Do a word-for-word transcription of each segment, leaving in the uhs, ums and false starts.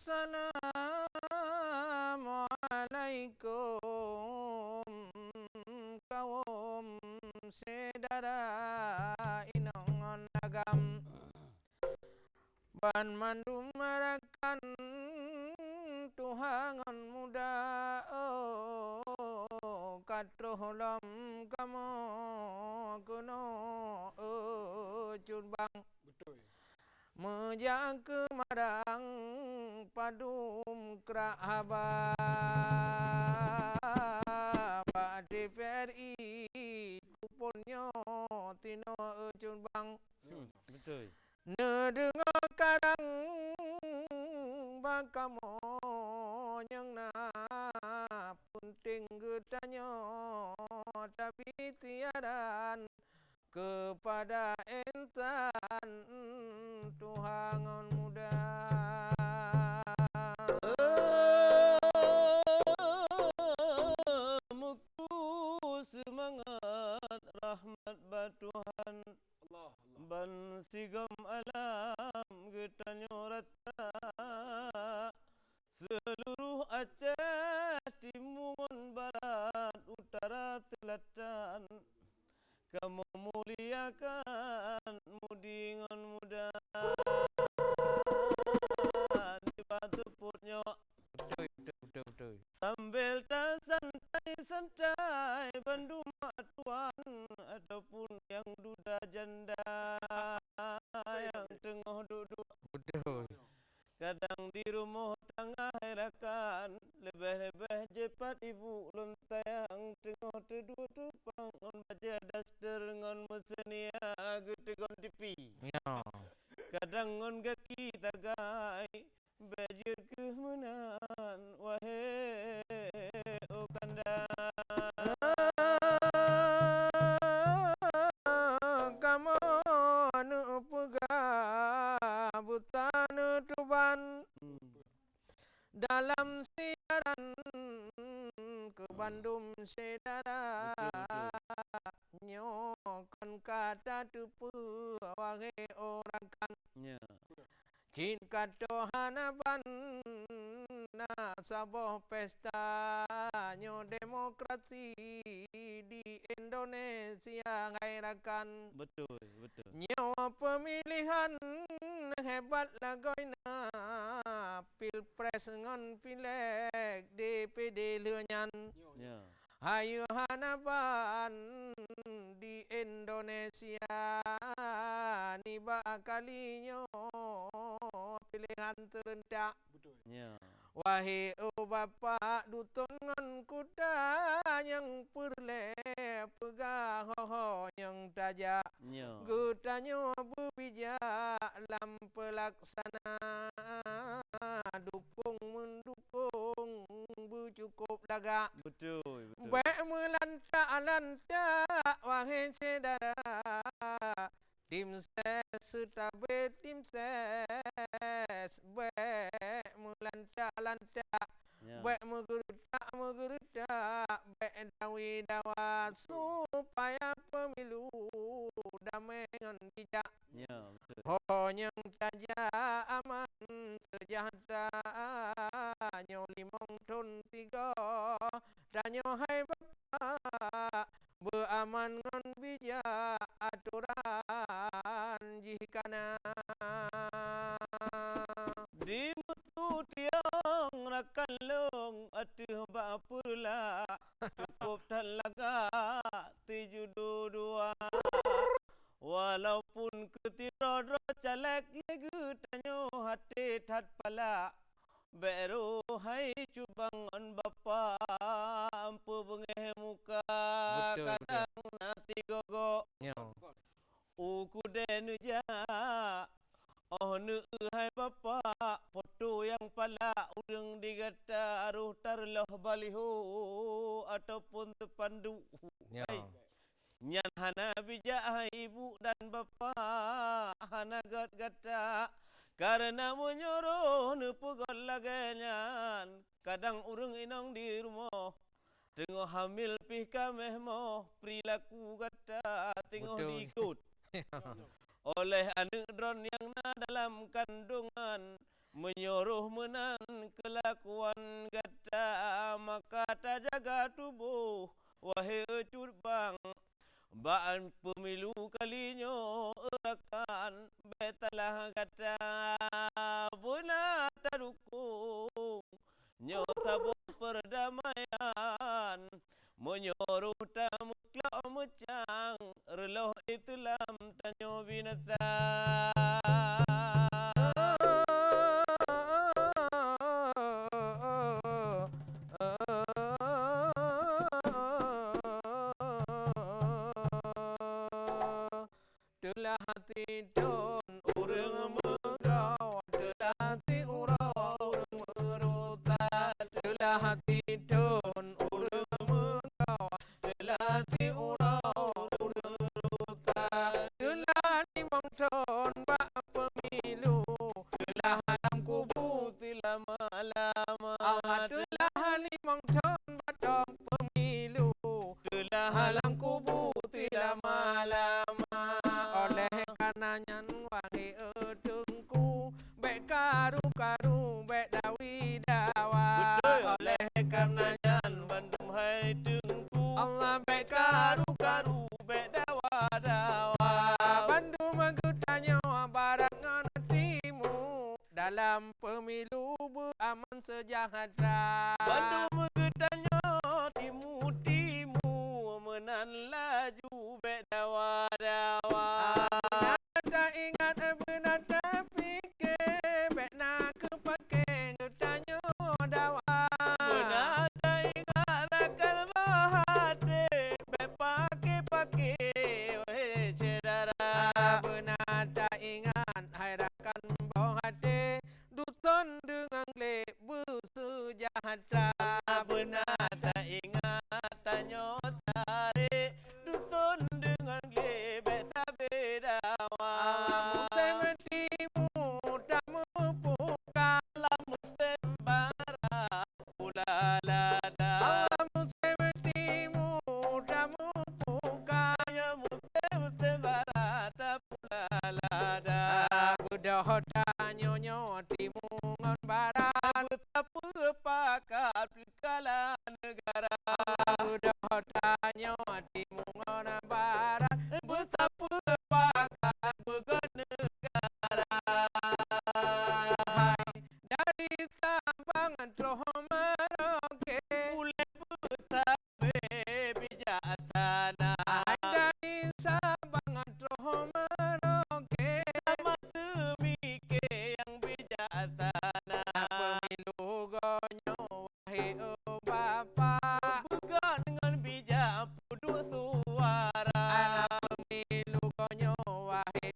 Assalamualaikum, kaum syedara inong ngon agam. Banmandum rakan tuha ngon muda, oh, ka troh lom kamoe keunoe, oh, Cut Bang. Beutôi. Meujak keu marang padum krak haba bak T V R I kupon nyoe tinoe, eh, Cut Bang. Hmm, beutôi. Neudeungoe karang bak kamoe nyang na peunteng geutanyoe, tapi siaran keupada insan tuha ngon muda. Muku seumangat rahmat bak Tuhan. Allah, Allah. Ban sigom alam geutanyoe rata. Seuluruh Aceh, timu ngon barat, utara seulatan, kamoe muliakan mudi ngon muda. Nibak teupot nyoe, beutôi, beutôi, beutôi, beutôi, sambel tasantai-santai bandum mak tuan ataupun nyang duda janda nyang teungoh duek-duek. Beutôi. Kadang di rumoh tangah hai rakan, leubeh-leubeh jipat ibu lôn sayang, teungoh teuduek teupang ngon bajée daster ngon meuseunia geuteugon tipi. Ya. Kadang ngon gaki tagai, bék jeuet keuh meunan, wahé oh kanda. Kamoe neupeugah buta neutuban. Hmm. Dalam siaran keu bandum syedara, beutôi, beutôi, nyoe kon ka tateupeue wahé oh rakan. Ya. Cit ka troh hana ban na saboh pesta nyoe demokrasi di Indonesia hai rakan. Beutôi, beutôi. Nyoe peumilihan hebat lagoina pilpres ngon pileg D P D lheueh nyan. Ya. Hayeue hana ban di Indonesia nibak kali nyoe pilehan seureuntak. Ya. Wahé oh Bapak duton ngon kuta nyang peureulée peugah ho-ho nyang tajak. Ya. Geutanyoe beubijak lam peulaksana, dukong meundukong beucukôp lagak. Beutôi, beutôi. Bék meulantak-lantak wahé syedara, tim ses seutabe tim ses, bék meulantak-lantak. Ya. Bék meugeureutak-meugeureutak, bék dawi-dawa, supaya pemilu damé ngon bijak. Ya, beutôi. Ho nyang tajak aman seujahtera, nyoe limong thon tigo tanyoe hai Bapak, beuaman ngon bijak atoran jih kana. Di Meututiong rakan lôn ateueh bak peureulak, cukôp that lagak sijudu dua. Walaupun keu sidroe-droe caleg lé geutanyoe até that palak, bék roh hai Cut Bang ngon Bapak peubeungéh muka. Beutôi, beutôi. Kadang na sigoe-goe. Nyoe. U keudée neujak, oh neueu hai Bapak, po teu nyang palak ureuëng di gata roh tarloh baliho ataupun spanduk. Ya. Hai. Nyan hana bijak hai ibu dan bapak, hana gét gata. Kareuna meunyoe roh neupeugét lagée nyan, kadang ureuëng inong di rumoh teungoh hamil pih ka méh moh, perilaku gata teungoh, beutôi, diikot oleh aneuëk droe nyang na dalam kandongan. Meunyoe roh meunan keulakuan gata, maka tajaga tuboh, wahé cut bang. Bak pemilu kali nyoe rakan, bék talah gata beuna tadukong. Nyoe saboh perdamaian, meunyoe roh tameuklok meucang, reuloh Islam tanyoe binasa. Teulah sithon ureuëng meugoe, teulah siuroe ureuëng meuruta. Teulah sithon ureuëng meugoe, teulah siuroe ureuëng meuruta. Teulah limong thon bak pemilu, teulah lam kubu silama-lama. Allah, teulah limong thon bak pemilu, teulah lam kubu silama-lama. Oleh karena nyan, wahé Teungku, bék karu-karu, bék dawi-dawa. Betul. Oleh karena nyan, bandum hai Teungku, Allah, bék karu-karu, bék dawa-dawa. Bandum geutanyoe barat ngon timu, dalam pemilu beuaman seujahteura. Bandum geutanyoe timu-timu, meunan laju bék dawa-dawa. Beuna taingat, beuna tapike, bék na keupaké geutanyoe dawa. Beuna taingat rakan boh até, bék paké-paké, wahé syedara. Beuna taingat hai rakan boh até, duson deungon glé beuseujahteura. Beuna taingat tanyoe tarek, duson deungon glé bék sabe dawa. Musém timu tameupuka, lam musém barat pula lada. Musém timu tameupuka, ya musém, musém barat pula lada. Beudôh tanyoe nyoe timu ngon barat, beusapeupakat peukala neugara. Beudôh tanyoe timu ngon barat, beusapeupakat peugöt neugara. Hai, dari Sabang troh Merauke, ulée beusa- Bék bijaksana. Hai dari Sabang troh Merauke. Sama seumike nyang bijaksana. Pemilu gonyoe wahé Bapak. Beugöt ngon bijak peuduek suara. Alah pemilu gonyoe wahé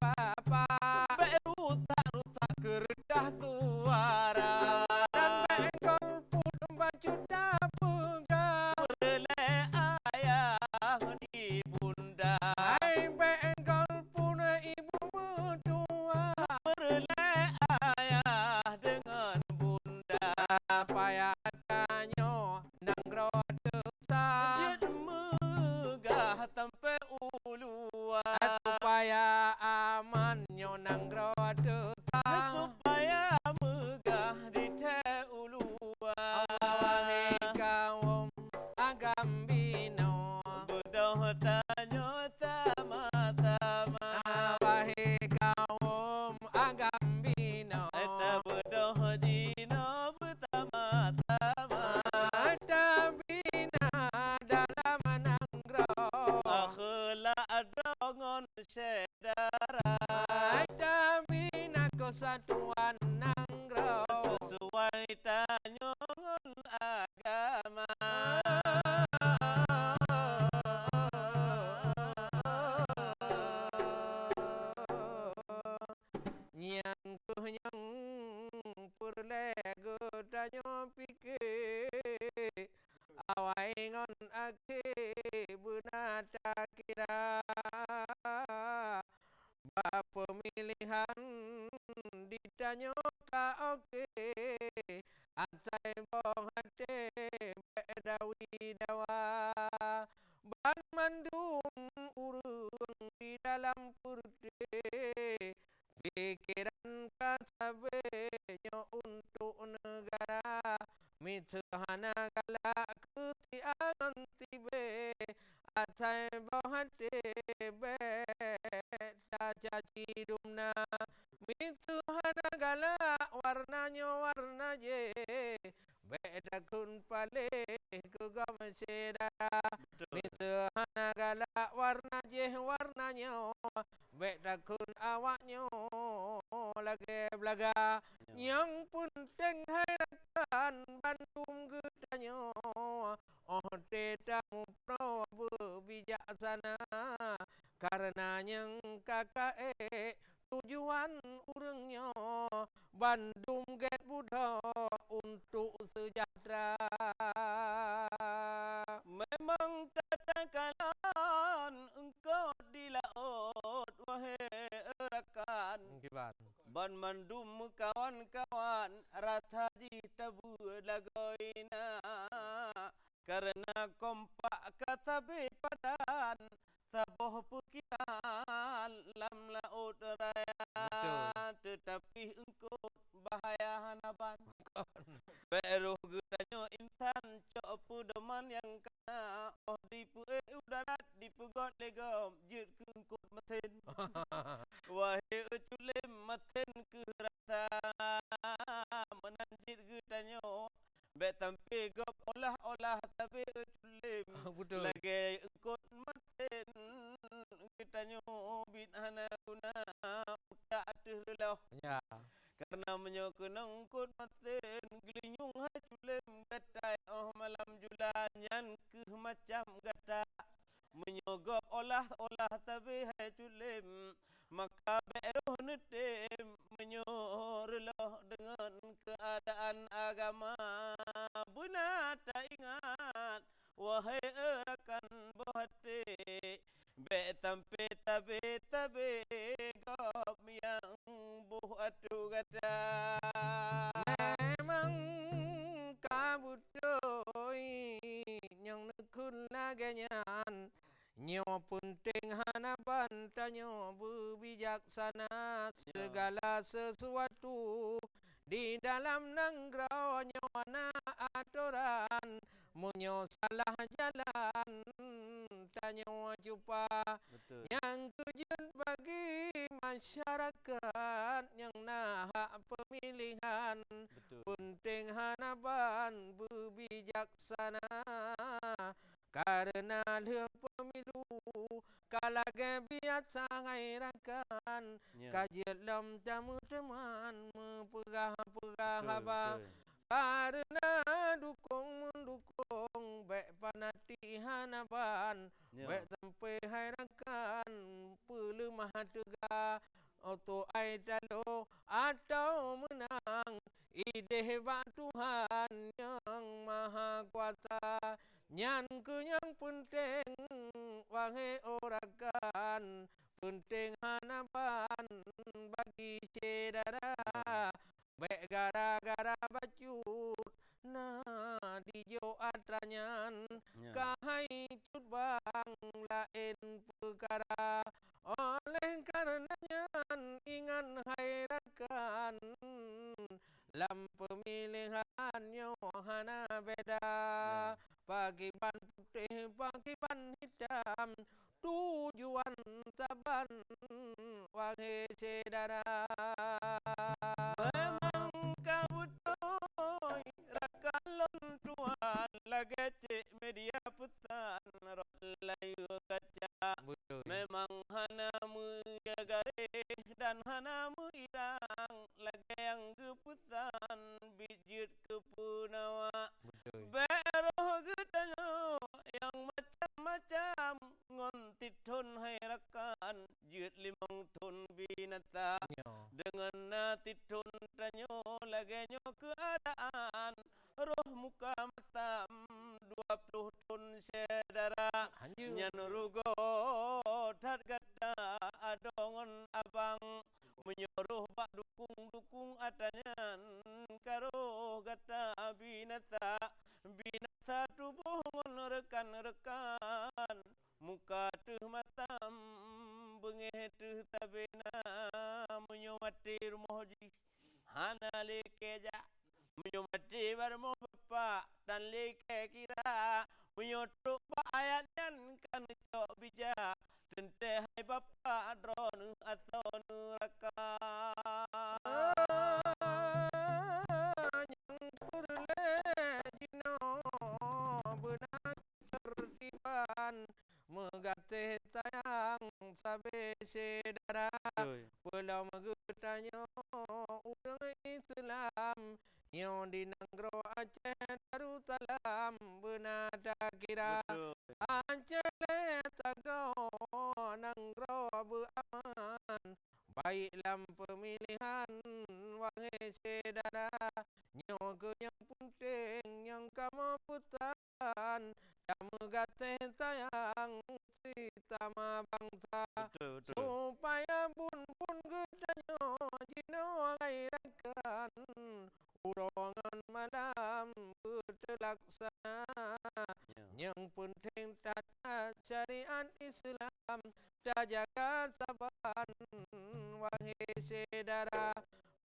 Bapak. Bék rusak-rusak keureutah suara. Dan bék golput bacut tapeugah. Peureulée ayah ngon ibunda. Hai bék golput ibu meutuah. Peureulée ayah deungon bunda. Supaya tanyoe nanggroe teuh sa. Jeuet meugah sampoe u luwa. Supaya aman nyoe nanggroe teuh sa. Supaya meugah di thée u luwa. Allah wahé kawöm agam binoe. Beudôh tanyoe sama-sama. Wahé kawöm agam binoe. Tabeudôh jinoe beusama-sama. Tabina dalam nanggroe. Akhlak droe ngon syedara. Tabina keusatuan nanggroe. Sisuai tanyoe ngon agama. Nyan kheueh nyang peureulée geutanyoe pike, awai ngon akhé beuna takira. Bak peumilihan di tanyoe ka oke, asai boh até bék dawi-dawa. Banmandum ureuëng di dalam peureute, pikeran ka sabe hana galak keu tiang tibée, asai boh até bék tacaci dumna. Miseue hana galak warna nyoe warna jéh, bék takheun paléh keu gob syedara. Betul. Miseue hana galak warna jéh warna nyoe, bék takheun awak nyoe lagée beulaga. Ya. Nyang peunteng hai rakan bandum geutanyoe, óh teuh tamuprok beubijaksana, kareuna nyang ka kaék tujuan ureuëng nyoe bandum gét budok untuk seujahteura. Memang takalon eungkôt di laôt, wahé rakan. Kiban. Banmandum meukawan-kawan rasa jih tabeue lagoina. Kareuna kompak ka sabe padan, saboh peukiran lam laôt raya. Betul. Teutapi eungkôt bahaya hana ban. Bék roh geutanyoe insan cok peudoman nyang kana, óh dipeuék u darat dipeugöt lé gob jeuet keu eungkôt masen. Wahé e culém, masen kheueh rasa meunan cit geutanyoe. Bék sampé gob olah-olah sabe e culém. Betul. Lagée eungkôt masen geutanyoe biet hana guna utak ateueh reuloh. Ya. Kareuna meunyoe keunong eungkôt masen geulinyueng hai culém gatai óh malam jula nyan kheueh macam gata. Meunyoe gob olah-olah sabe hai culém, maka bék roh neutem meunyoe reuloh deungon keuadaan agama. Beuna taingat, wahé e rakan boh até, bék sampé tabe-tabe gob nyang boh ateueh gata. Memang ka beutôi nyang neukheun lagée nyan. Nyoe peunteng hana ban tanyoe beubijaksana. Ya. Segala sesuatu di dalam nanggroe nyoe na atoran. Meunyoe salah jalan tanyoe cupa. Betul. Nyang keujeuet bagi masyarakat nyang na hak peumilihan. Betul. Peunteng hana ban beubijaksana. Kareuna lheueh peumilu ka lagée biasa hai rakan, ya, ka jeuet lom tameuteumé meupeugah-peugah haba. Betul, betul. Kareuna dukong-meudukong bék fanatik hana ban, ya, bék sampé hai rakan peuleumah teuga. Oto ai talo atawa meunang, ideh bak Tuhan Nyang Mahakuasa. Nyan kheueh nyang peunteng, wahé e rakan, peunteng hana ban bagi syedara. Bék gara-gara bacut na dijok atra nyan, ya, ka hai cut bang laén peukara. Oleh kareuna nyan, ingat hai rakan, lam peumilihan nyoe hana beda. Ya. Pakriban putéh, pakriban hitam, tujuan saban, wahé syedara. Memang ka beutôi rakan lôn tuan, lagée cék media peusan rot layeue kaca. Beutôi. Memang hana meujaga garéh dan hana meuirang, lagée nyang geupeusan biet jeuet keu peunawa. Beutôi. Bék roh geutanyoe nyang macam-macam ngon tithon hai rakan, jeuet limong thon binasa. Nyoe. Deungon na tithon tanyoe lagée nyoe keuadaan, roh muka matam dua ploh thon syedara. Hanjeuet. Nyan rugoe that gata adoe ngon abang. Meunyoe roh bak dukong-dukong atra nyan, ka roh gata binasa, binasa tuboh ngon reukan-reukan. Muka teuh matam, beungéh teuh tabena, meunyoe maté rumoh jih hana lé keu jak. Meunyoe maté barô bapak tan lé kira, meunyoe trok bak ayat nyan ka neucok bijak, teuntée hai bapak droeneuh asoe neuraka. Nyang peureulée jinoe beuna ketertiban, meugaséh sayang sabe syedara. Beutôi. Peulom geutanyoe ureuëng Islam, nyoe di nanggroe Aceh Darussalam beuna takira. Beutôi. Aceh lé tanggong nanggroe beuaman, baik lam peumilihan, wahé syedara. Nyoe keuh nyang peunteng nyang kamoe peusan, tameugaséh sayang sesama bansa. Beutôi, beutôi. Supaya buet-buet geutanyoe jinoe hai rakan, uroe ngon malam beuteulaksana. Ya. Nyang peunteng taat syariat Islam, tajaga saban, wahé syedara.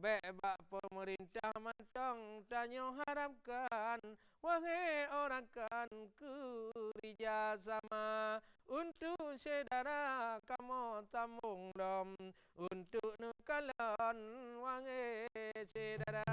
Bék bak peumeurintah mantong tanyoe harapkan, wahé rakan, keurija sama. Untuk syedara kamoe sambong lom, untuk neukalon, wahé syedara.